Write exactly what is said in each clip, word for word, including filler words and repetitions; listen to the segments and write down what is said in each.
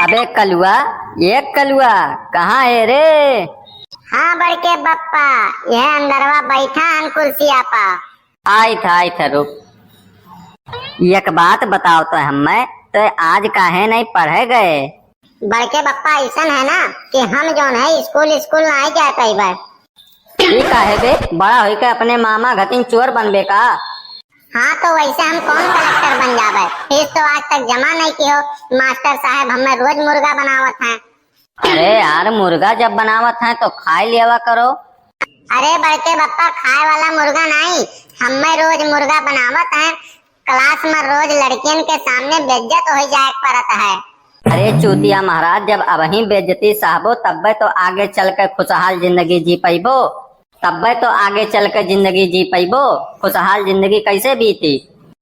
बे कलुआ, ये कलुआ, कहाँ है रे? हाँ बड़के बप्पा, यह अंदरवा बैठा हन कुर्सिया पा। आइत ह, आइत ह, रुक। एक बात बताओ तो हम्मे, तो आज काहे नहीं पढ़े गए? बड़के बप्पा, अइसन है ना कि हम जौन है स्कूल, स्कूल नाहीं जाए पइबे। ई काहे बे, बड़ा होइके अपने मामा घतिन चोर बनबे का? हाँ, तो वैसे हम कौन कलेक्टर बन जाबे? फीस तो आज तक जमा नहीं किहो। मास्टर साहब हमें रोज मुर्गा बनावत हैं। अरे यार, मुर्गा जब बनावत हैं तो खाए लेवा करो। अरे बड़के बप्पा, खाए वाला मुर्गा नहीं, हमें रोज मुर्गा बनावत हैं। क्लास में रोज लड़कियन के सामने बेइज्जत हो जाए के पड़त है। अरे चूतिया महाराज, जब अबहीं बेइज्जती सहबो तब्बे तो आगे चल के खुशहाल जिंदगी जी पइबो, तब्बे तो आगे चल के जिंदगी जी पइबो। खुशहाल जिंदगी कैसे बीती?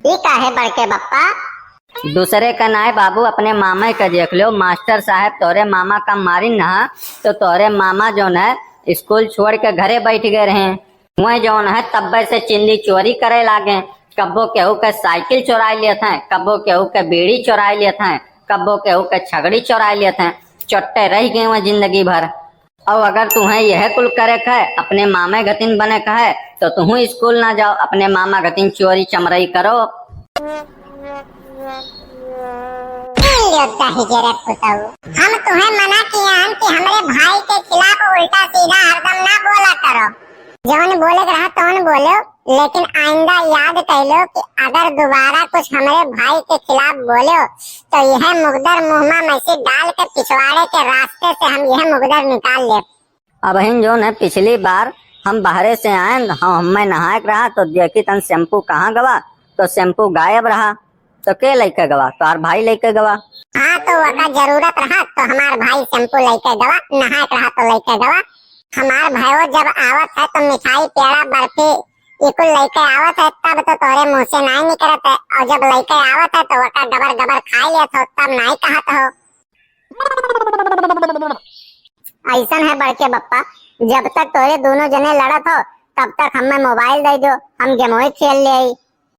ई काहे बड़के बप्पा? दूसरे का नाय बाबू, अपने मामे का देख लो। मास्टर साहब तोरे मामा का मारिन ना, तो तोरे मामा जौन है स्कूल छोड़ के घरे बैठ गए रहे। हुए जौन है तब्बे से चिंदी चोरी करे लागे। कब्बो केहू के साइकिल चोराई लेत हैं, कब्बो केहू के बीड़ी चोराई लेत हैं, कब्बो केहू के छगड़ी चोराई लेत हैं। चोट्टे रह गए हुए जिंदगी भर। और अगर तुम्हें यह कुल करे के है, अपने मामे घतिन बने के है, तो तुहू स्कूल ना जाओ, अपने मामा घतिन चोरी चमरई करो। सुन लो दहिजरा पुतऊ, हम तुहें मना किया हन कि हमरे भाई के खिलाफ उल्टा सीधा हरदम ना बोला करो। जौन बोले के रहा तौन बोलो, लेकिन आइंदा याद कइलो कि अगर दोबारा कुछ हमरे भाई के खिलाफ बोलो, तो यह मुगदर मुँह मा मैसी डाल के पिछवाड़े के रास्ते से हम यह मुगदर निकाल लेब। अबहिन जौन है पिछली बार हम बाहरे से आएन, हम, हमें नहाए के रहा तो देखी तन शैम्पू कहाँ गवा, तो शैम्पू गायब रहा। तो के लइके गवा? तोहार भाई लइके गवा। हाँ, तो वका जरूरत रहा तो हमार भाई शैम्पू लइके गवा, नहाए के रहा तो लइके गवा। हमार भाईओ जब आवत है तो मिठाई, पेड़ा, बर्फी, ई कुल लइके आवत है, तब तो तोहरे मुँह से नाई निकरत है, और जब लइके आवत है तो वका गबर गबर खाई लेत हो, तब नाई कहत हो। अइसन है बड़के बप्पा, जब तक तोहरे दोनों जने लड़त हो, तब तक हमें मोबाइल दे दो, हम गेमवे खेल लेई।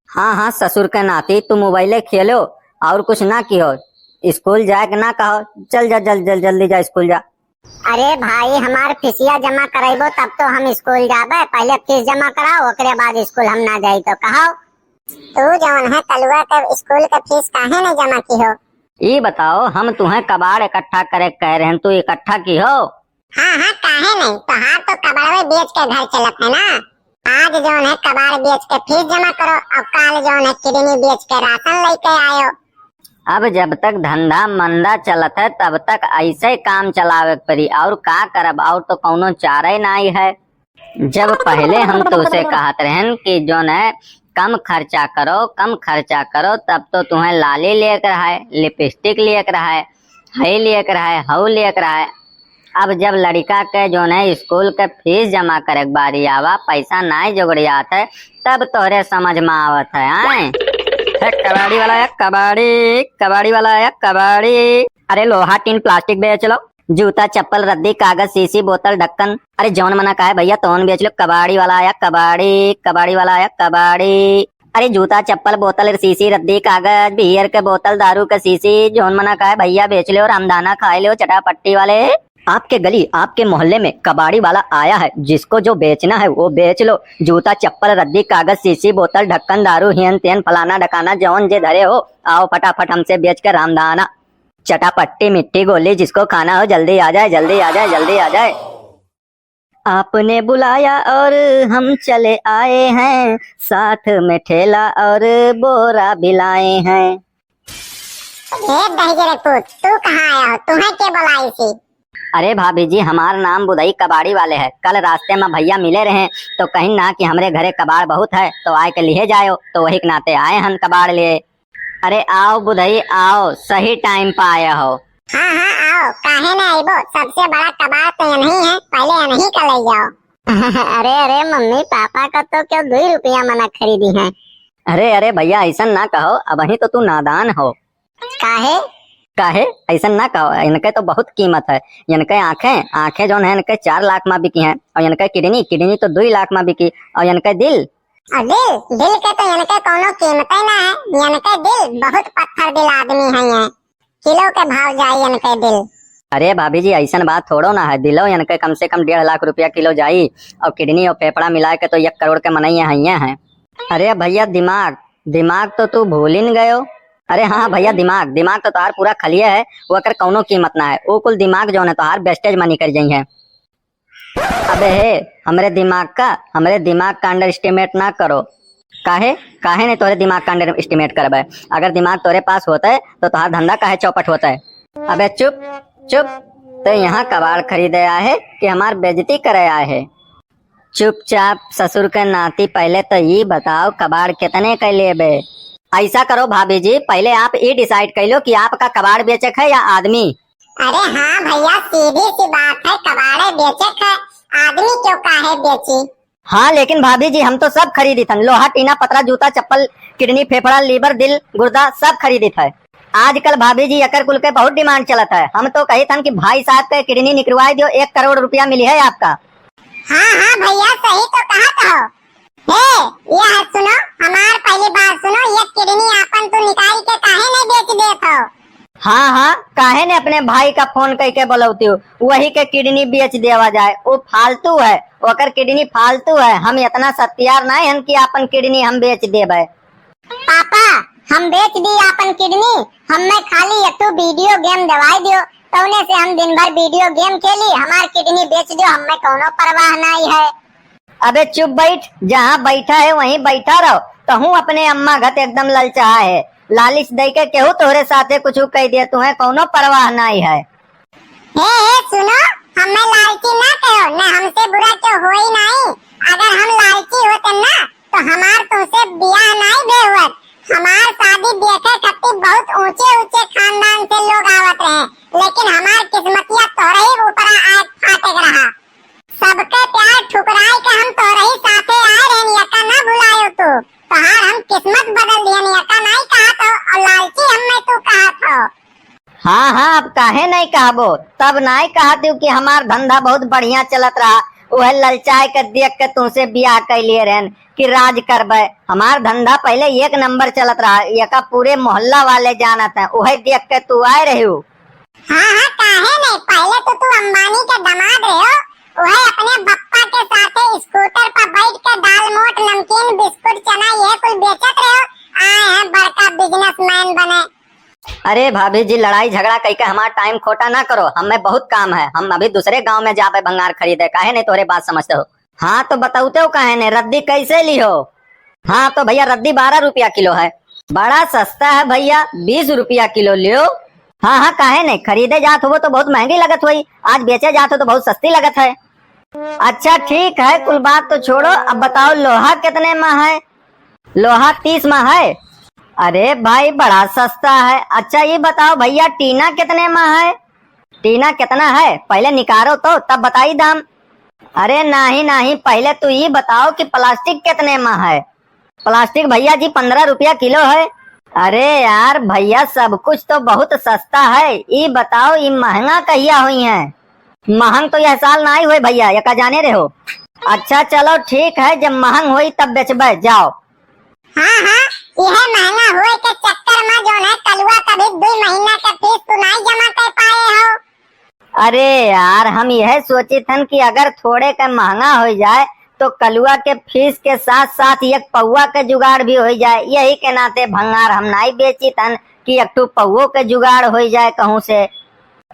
हाँ, हाँ, ससुर के नाती, तू मोबाइले खेलो, और कुछ ना किहो, स्कूल जाए के ना कहो, चल जा, जल, जल, जल्दी जा स्कूल जा। अरे भाई, हमार फीसिया जमा करइबो तब तो हम स्कूल जाबे, पहले फीस जमा कराओ, ओकरे बाद स्कूल हम ना जाई तो कहो। तू जौन है कलुआ के स्कूल के फीस काहे नहीं जमा किहो? ई बताओ, हम तुहें कबाड़ इकट्ठा करे के कह रहेन, तू इकट्ठा किहो? हाँ, हाँ, काहे नहीं? तोहार तो कबाड़वे बेच के घर चलत है ना। आज जौन है कबाड़ बेच के फीस जमा करो और काल जौन है किडनी बेच के राशन लइके आयो। अब जब तक धंधा मंदा चलत है तब तक ऐसे काम चलावे के पड़ी, और का करब, और तो कौनो चारे नाई है। जब पहले हम तोसे कहत रहेन कि जौन है कम खर्चा करो, कम खर्चा करो, तब तो तुहें लाली लेके रहे, लिपस्टिक लेके रहे, हई लेके रहे, हऊ लेके रहे। अब जब लड़िका के जौन है स्कूल के फीस जमा करे के बारी आवा, पैसा नाई जोगड़ियात है, तब तोहरे समझ में आवत है, आए? हे कबाड़ी वाला, एक कबाड़ी, कबाड़ी वाला, एक कबाड़ी। अरे लोहा, टीन, प्लास्टिक बेच लो। जूता, चप्पल, रद्दी, कागज, शीशी, बोतल, ढक्कन। अरे जौन मना का है भैया, तौन बेच लो। कबाड़ी वाला आया, कबाड़ी, कबाड़ी वाला आया, कबाड़ी। अरे जूता, चप्पल, बोतल, शीशी, रद्दी, कागज, बियर के बोतल, दारू के शीशी, जौन मना का है भैया, बेच लो, रामदाना खाए लो, चटापट्टी वाले। आपके गली, आपके मोहल्ले में कबाड़ी वाला आया है, जिसको जो बेचना है वो बेच लो। जूता, चप्पल, रद्दी, कागज, शीशी, बोतल, ढक्कन, दारू, हेन तेन, फलाना ढकाना, जौन जे धरे हो, आओ फटाफट हमसे बेच के रामदाना। चटापट्टी, मिट्टी, गोली, जिसको खाना हो, जल्दी आ जाए, जल्दी आ जाए, जल्दी आ जाए। आपने बुलाया और हम चले आए हैं, साथ में ठेला और बोरा भी लाए हैं। ए दहिजरे पूत, तू कहाँ आया हो? तुम्हें के बुलाई थी? अरे भाभी जी, हमार नाम बुधई कबाड़ी वाले है। कल रास्ते में भैया मिले रहे, तो कहिन ना कि हमरे घरे कबाड़ बहुत है, तो आए के लिहे जायो, तो वही के नाते आए हन कबाड़ लिए। अरे आओ बुधई आओ, सही टाइम पे आया हो। हाँ, हाँ, आओ, काहे ना आइबो? सबसे बड़ा कबाड़ तो यनही है, पहले यनही का ले जाओ। अरे, अरे, मम्मी पापा का तो क्यों दुई रुपया मना खरीदी है। अरे, अरे भैया, ऐसन ना कहो, अबहीं तो तू नादान हो। काहे? काहे? ऐसन ना कहो, इनके तो बहुत कीमत है। इनके आँखें, आँखें जौन है, इनके चार लाख में बिकी हैं, और इनके किडनी, किडनी तो दुई लाख में बिकी, और इनके दिल, और दिल, दिल के तो इनके कौनो कीमते ना है, इनके दिल बहुत पत्थर दिल आदमी है ये। किलो के भाव जाई इनके दिल। अरे भाभी जी, ऐसन बात थोड़ो ना है, दिलो इनके कम से कम डेढ़ लाख रुपया किलो जाई, और किडनी और फेफड़ा मिला के तो एक करोड़ के मनई हइये हैं। अरे भैया, दिमाग, दिमाग तो तू भूलिन गयो। अरे हाँ भैया, दिमाग, दिमाग तो तोहार पूरा खलिए है, वो अगर कौनो कीमत ना है, वो कुल दिमाग जो है तोहार वेस्टेज मनी कर जाई है। अबे हे, हमरे दिमाग का, हमरे दिमाग का अंडर एस्टिमेट ना करो। काहे, काहे नहीं तोरे दिमाग का अंडर एस्टिमेट करबे? अगर दिमाग तोरे पास होते तो तोहार धंधा काहे चौपट होते? अबे चुप, चुप। तो यहाँ कबाड़ खरीदे आए है कि हमार बेइज्जती करे आए है? चुपचाप ससुर के नाती, पहले तो ई बताओ, कबाड़ कितने के लेबे? ऐसा करो भाभी जी, पहले आप ई डिसाइड कर लो कि आपका कबाड़ बेचे है या आदमी। अरे हाँ भैया, सीधी सी बात है, कबाड़े बेचे है, आदमी क्यों काहे बेची? हाँ, लेकिन भाभी जी, हम तो सब खरीदित हन, लोहा, टीना, पतरा, जूता, चप्पल, किडनी, फेफड़ा, लीवर, दिल, गुर्दा, सब खरीदित है। आजकल भाभी जी, एकर कुल के बहुत डिमांड चलत है। हम तो कहित हन कि भाई साहब के किडनी निकलवाई दियो, एक करोड़ रुपया मिली है आपका। हाँ, हाँ भैया, सही तो कहत हो। हे, यह सुनो, हमार पहली बात सुनो, ये किडनी आपन तू निकाल के काहे नहीं बेच देत हो? हाँ, हाँ, काहे ने अपने भाई का फोन कइके बोलौती हो, वही के किडनी बेच देवा जाए, वो फालतू है, ओकर किडनी फालतू है, हम इतना सत्यार नहीं हन कि आपन किडनी हम बेच देबे। पापा, हम बेच दी आपन किडनी, हमें खाली एक ठो वीडियो गेम दिवाई दियो, तौने से हम दिन भर वीडियो गेम खेली, हमार किडनी बेच दियो, हमें कौनो परवाह नहीं है। अबे चुप बैठ, जहाँ बैठा है वहीं बैठा रहो। तहूँ अपने अम्मा घत एकदम ललचाहा है, लालिच दे के केहू तोहरे साथे कुछ कह दे, तुम्हें कौनो परवाह नहीं है। हे, हे, सुनो, हमें लालची ना कहो, न हमसे बुरा क्यों होई नहीं। अगर हम लालची होते ना, तो हमार तुमसे बियाह नहीं भे हुअत। हमार शादी देखे खातिर बहुत ऊंचे ऊंचे खानदान से लोग आवत रहे, लेकिन हमार किस्मतिया तोहरे ही ऊपरा आए फाटे के रहा। सबके प्यार ठुकराए के हम तोहरे ही साथे आए रहन, यका ना भुलायो तू। तोहार हम किस्मत बदल दिहन, यका नहीं कहत हो, और लालची हमें तू कहत हो। हाँ, हाँ, अब काहे नहीं कहबो? तब नहीं कहतिउ कि हमार धंधा बहुत बढ़िया चलत रहा, उहे ललचाए के देख के तुमसे बियाह कैलिए रहन कि राज करबे। हमार धंधा पहले एक नंबर चलत रहा, एका पूरे मोहल्ला वाले जानत हैं, उहे देख के तू आए रहिउ। हाँ, हाँ, काहे नहीं? पहले तो तू अंबानी के दामाद रहे हो, उहे अपने बप्पा के साथे स्कूटर पर बैठ के दाल मोट, नमकीन, बिस्कुट, चना, ये कुल बेचत रहे हो, आए हैं बड़का बिजनेसमैन बने। अरे भाभी जी, लड़ाई झगड़ा कइके हमार टाइम खोटा ना करो, हमें बहुत काम है, हम अभी दूसरे गांव में जाबे भंगार खरीदे, काहे नहीं तोहरे बात समझते हो? हाँ तो बताउते हो काहे नहीं, रद्दी कैसे लिहो? हाँ तो भैया, रद्दी बारह रुपया किलो है। बड़ा सस्ता है भैया, बीस रुपया किलो लियो। हाँ हाँ, काहे नहीं, खरीदे जात हो तो बहुत महंगी लगत होई, आज बेचे जात हो तो बहुत सस्ती लगत है। अच्छा ठीक है, कुल बात तो छोड़ो, अब बताओ लोहा कितने में है? लोहा तीस में है। अरे भाई, बड़ा सस्ता है। अच्छा ये बताओ भैया, टीना कितने में है? टीना कितना है, पहले निकारो तो तब बताई दाम। अरे नहीं नहीं, पहले तू ये बताओ कि प्लास्टिक कितने में है? प्लास्टिक भैया जी पन्द्रह रुपया किलो है। अरे यार भैया, सब कुछ तो बहुत सस्ता है, ई बताओ ई महंगा कहिया हुई है? महंग तो यह साल नाई हुए भैया, एका जाने रहो। अच्छा चलो ठीक है, जब महंग होई तब बेचबे, जाओ। हाँ हाँ, यह महंगा होए के चक्कर में जो है कलुआ कभी दो महीना के फीस तू नाई जमा कर पाए हो। अरे यार, हम यह सोचित हन कि अगर थोड़े के महंगा हो जाए तो कलुआ के फीस के साथ साथ एक पौवा के जुगाड़ भी हो जाए। यही के नाते भंगार हम नाई बेचित हन कि एक ठो पौवो के जुगाड़ हो जाए कहूँ से।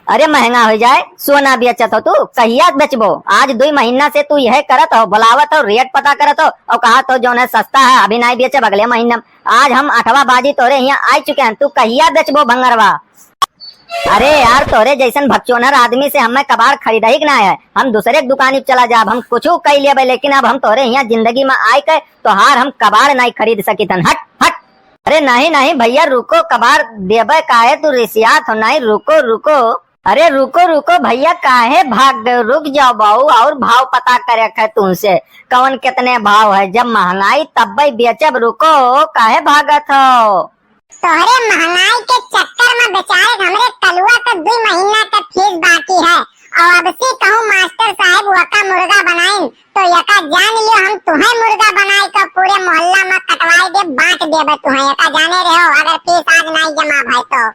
अरे महंगा हो जाए, सोना बेचत हो तू, कहिया बेचबो? आज दो महीना से तू यह करत हो, बुलावत हो, रेट पता करत हो और कहत हो जौन है सस्ता है, अभी नाई बेचब, अगले महीना में। आज हम आठवाँ बाजी तोरे यहाँ आ चुके हैं, तू कहिया बेचबो भंगरवा? अरे यार, तोरे जैसन भकचोनर आदमी से हमें कबाड़ खरीदही के ना है, हम दूसरे के दुकानी पे चला जाब, हम कुछ कई लेबे, लेकिन अब हम तोरे यहाँ जिंदगी में आए के तोहार हम कबाड़ नहीं खरीद सकित हन। हट, हट। अरे नहीं नहीं भैया, रुको, कबाड़ देबे काहे तू रिसियात हो? नहीं, रुको रुको। अरे रुको रुको भैया, काहे भाग गए? रुक जाओ बाऊ, और भाव पता करे है तुमसे, कौन कितने भाव है। जब महंगाई तब बेचब, रुको, काहे भागत हो? तोहरे महंगाई के चक्कर में बेचारे हमरे कलुआ के दो महीना के फीस बाकी है, और अब से कहूँ मास्टर साहब वका मुर्गा बनाइन तो यका जान लियो, हम तुहे मुर्गा बनाए के पूरे मोहल्ला में कटवाए दे, बांट देबे तुहे, यका जाने रहो, अगर फीस आज नहीं जमा भाई तो।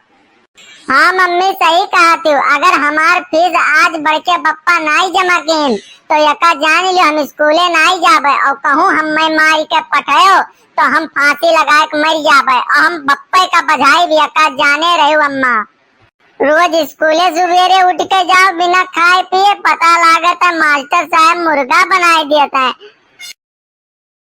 हाँ मम्मी, सही कहत हो। अगर हमार फीस आज बड़के बप्पा नाई जमा किन, तो यका जान लियो हम स्कूले नाई जाबे, और कहूँ हम मैं माई के पठायो, तो हम फांसी लगाए के मर जाबे, और हम बप्पे का बझाई भी यका जाने रहे अम्मा। रोज स्कूले सुबेरे उठ के जाओ बिना खाए पिए, पता लागत है मास्टर साहब मुर्गा बनाए देत है।